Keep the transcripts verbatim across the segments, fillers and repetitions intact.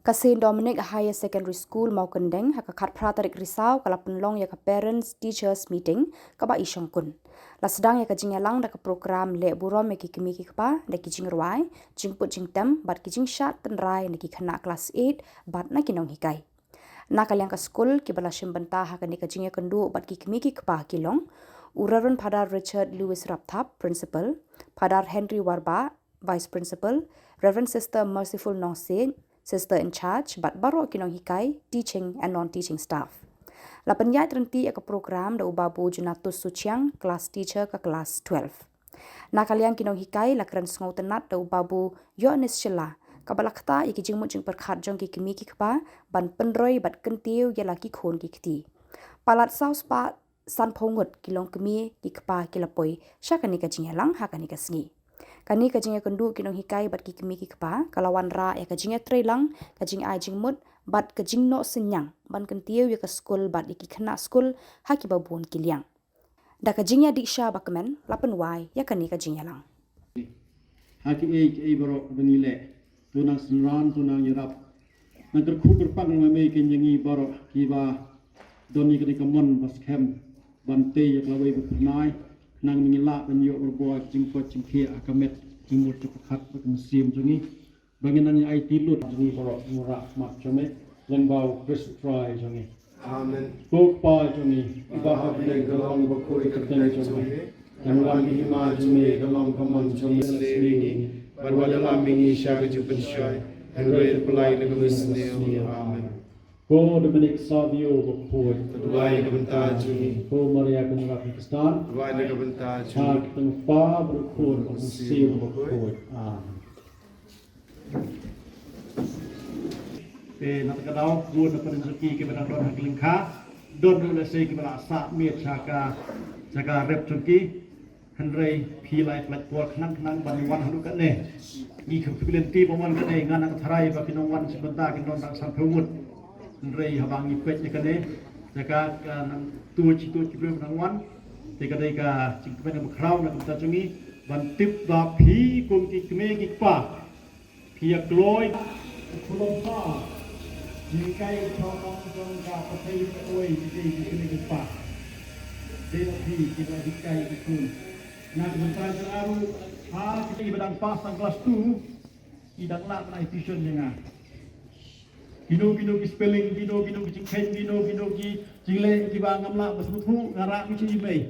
Ka Saint Dominic Higher Secondary School Mawkyndeng ha ka khatphra tarik Risaw ka la pynlong ïa ka Parents Teachers Meeting kaba i shongkun. La sdang ïa ka jingïalang da ka program leh burom ïa ki kmie ki kpa da ki jingrwai, jingput jingtem bad ki jingshad tynrai na ki khynnah klas eight bad na ki nonghikai. Na ka liang ka skul, kiba la shim bynta ha kane ka jingïakynduh bad ki kmie ki kpa ki long u Reverend Father Richard Lewis Rapthap, Principal, Father Henry Warbah, Vice Principal, Reverend Sister Merciful Nongsiej, Sister in Charge, bad baroh ki nonghikai, teaching and non-teaching staff. La pynïaid ryntih ïa ka program da u Babu Junatus Suchiang, Class Teacher ka Class twelve. Na ka liang ki nonghikai, la kren sngewtynnat da u Babu Yohanes Shylla, kaba la ktah ïa ki jingmut jingpyrkhat jong ki kmie ki kpa ban pynroi bad kyntiew ïa la ki khun ki kti. Palat saw spah sanphew ngut ki longkmie ki kpa ki la poi sha kane ka jingïalang ha kane ka sngi. Kane ka jingïakynduh ki nonghikai bad ki kmie ki kpa ka la wanrah ïa ka jingïatreilang, ka jingai jingmut bad ka jingnoh synñiang ban kyntiew ïa ka skul bad ïa ki khynnah skul ha kiba bun ki liang. Da ka jingïadih sha ba kmen, la pynwai ïa kane ka jingïalang. Ha kiei kiei baroh ba ngi leh, to nang synran, to nang ïarap. Nang kyrkhu kyrpang ma me ïa ngi baroh kiba don ïa kane ka mon ba skhem ban tei ïa ka lawei ba pynai. Nang ma ngi lah ban ïoh barabor jingkoit jingkhiah ha ka met jingmut jingpyrkhat bad ka mynsiem jong ngi. Ba ngin nang ïa aiti lut jong ngi baroh, ngi wanrah khmat jong me lyngba u Khrist u Trai jong ngi. Amen. Ko Kpa jong ngi, uba ha bneng, ka long bakhuid ka kyrteng jong me. Kan wan ka hima jong me, ka long ka mon jong me ha ka sngi. Bad wat ïalam ïa ngi sha ka jingpynshoi, hynrei pynlait na ka mynsniew. Amen. Ko Dominic Savio bakhuid, duwai na ka bynta jong ngi. Ko Maria Kynrad Khristan, duwai na ka bynta jong ngi. Ha ka kyrteng u Kpa bad u Khun bad u Mynsiem Bakhuid. Amen. Te na kata ka daw, bun na ka ri jong ki kiba dang don ha ki lyngkha, don ruh lehse kiba la sah miet sha ka, sha ka rep jong ki. Hynrei phi la ïa pynlait por khnang khnang ban wan haduh katne. Ngi khlem lynti ban wan katne, nga nang tharai ba ki nongwan shim bynta kin don tang sanphew ngut. Hynrei haba ngi peit ïa kane, ïa ka, ka nang tuid shi tuid ki briew ba nang wan. Te ka dei ka jingkmen kaba khraw na ka bynta jong ngi ban tip ba phi kum ki kmie ki kpa, phi ïa kloi. Khulom pa, jinghikai khraw jong ka pyrthei kawei ki dei ki kmie ki kpa. Dei na phi kiba hikai ki khun. Na ka bynta jong nga ruh, ha ki ba dang pass tang class two, ki dang lah ban ai tuition ïa nga. Kino kino ki spelling, kino kino ki jingkheiñ, kino kino ki jingleh kiba ngam lah ban sngewthuh, nga rah ki sha i mei.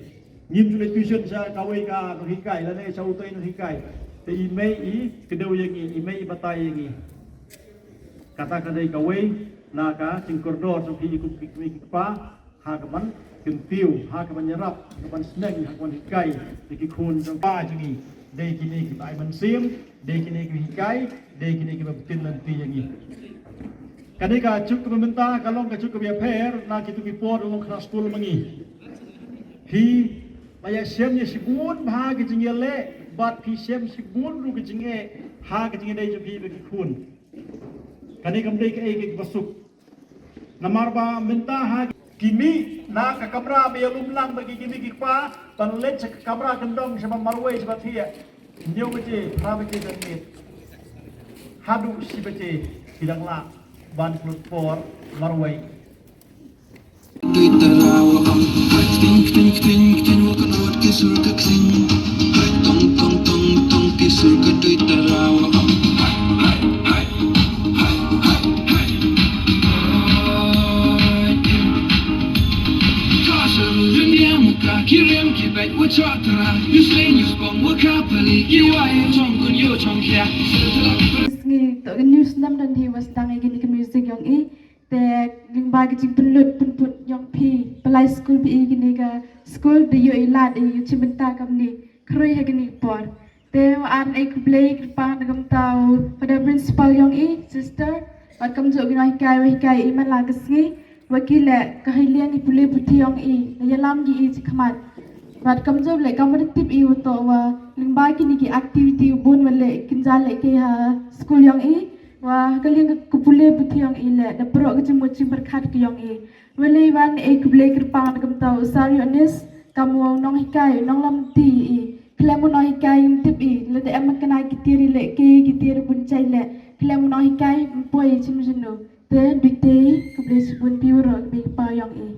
Ngim ju leit tuition sha kawei ka nonghikai lane sha utei nonghikai. Te i mei i kdew ïa ngi, i mei i batai ïa ngi. Kata ka dei kawei na ka jingkordor jong phi kum ki kmie ki kpa, ha ka ban kyntiew, ha ka ban ïarap, ha ka ban sneng, ha ka ban hikai ïa ki khun jong phi jong ngi. Dei kine kiba ai mynsiem, dei kine kiba hikai, dei kine kiba btin lynti ïa ngi. Kane ka juk kaba mynta ka long ka juk kaba ïapher na kito ki por long khynnah skul ma ngi. Phi la ïashem ïa shibun bha ki jingïaleh bad phi shem shibun ruh ki jingeh ha ki jingïadei jong phi bad ki khun. Kane kam dei kaei kaba suk. Namar ba mynta ha ki mih na ka kamra ba ïalum lang bad ki kmie ki kpa, ban leit sha ka kamra kyndong sha ba marwei sha ba thiah. Hynñiew baje, phra baje janmiet haduh shi baje ki dang lah ban pynlut por marwei. Sngi to ka news nam dan hi was dang agi ni ka music yong i. Te lyngba ka jingpynlut pynput yong phi, pynlait skul phi i kini ka skul da ïoh i lad i ka chimbynta kamni. Khrui ha kini por. Te wa an ei khublei kyrpang na ka bynta u Father Principal yong i, Sister, bad kamjooh ki nonghikai wa hikai i man la ka sngi, wa ki leh ka hei liang i pule puthi yong i, na ïalam ki i chi khmat. Bad kamjooh leh kam wa da tip i wa toh wa lyngba kini ki activity u bun wa leh kin ja leh ki ha skul yong i, wa ka liang ka pule puthi yong i leh, da pyrshah ka jingmut jingpyrkhat ki yong i. Wa leh wan ei khublei kyrpang na ka bynta u Sir Yohanes, kam wa u nonghikai, u nonglam ti i. Khlem u nonghikai ngim tip i, lada em kane ki tiar i leh, ki, ki tiar i bun jai leh. Khlem u nonghikai ym poi shim jingnu. Te du te, khublei shibun phi baroh kiba ïa ka pawjong i.